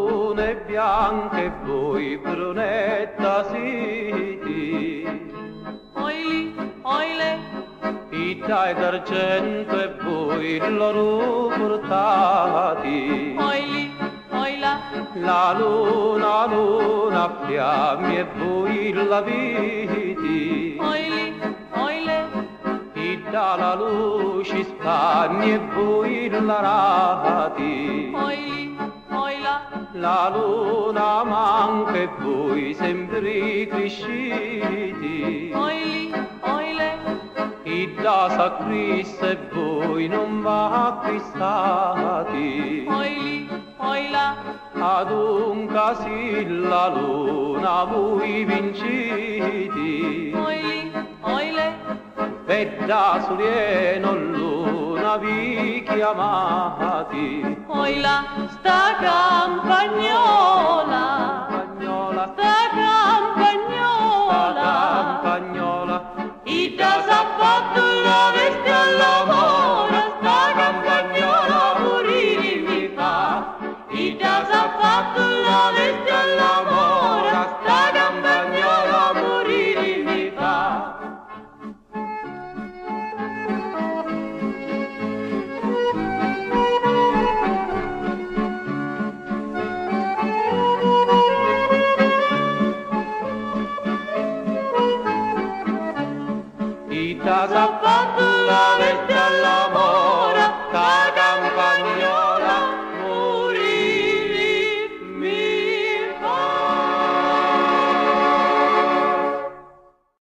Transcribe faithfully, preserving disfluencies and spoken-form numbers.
Luna è bianca e voi brunetta siti. Oili, oile. Idda è d'argento e voi l'oru purtati. Oili, oila. La luna, luna a fiammi e voi la viti. Oili, oile. Idda la luci spanni e voi la rati. Oili, oila. La luna manca e voi sempri crisciti. Oili, oile. Idda s'accrissa e voi non v'acquistati. Oili, oila. Adunca si la luna vui vinciti. Oili, oile. Bedda sulieno luna vi chiamati. Oila, sta campagnola, campagnola, sta campagnola, sta campagnola. Idda s'ha fattu la vesti alla mora, sta campagnola muriri mi fa. Idda s'ha fattu la vesti alla mora, sta campagnola muriri mi fa. Idda s'ha fattu la vesti alla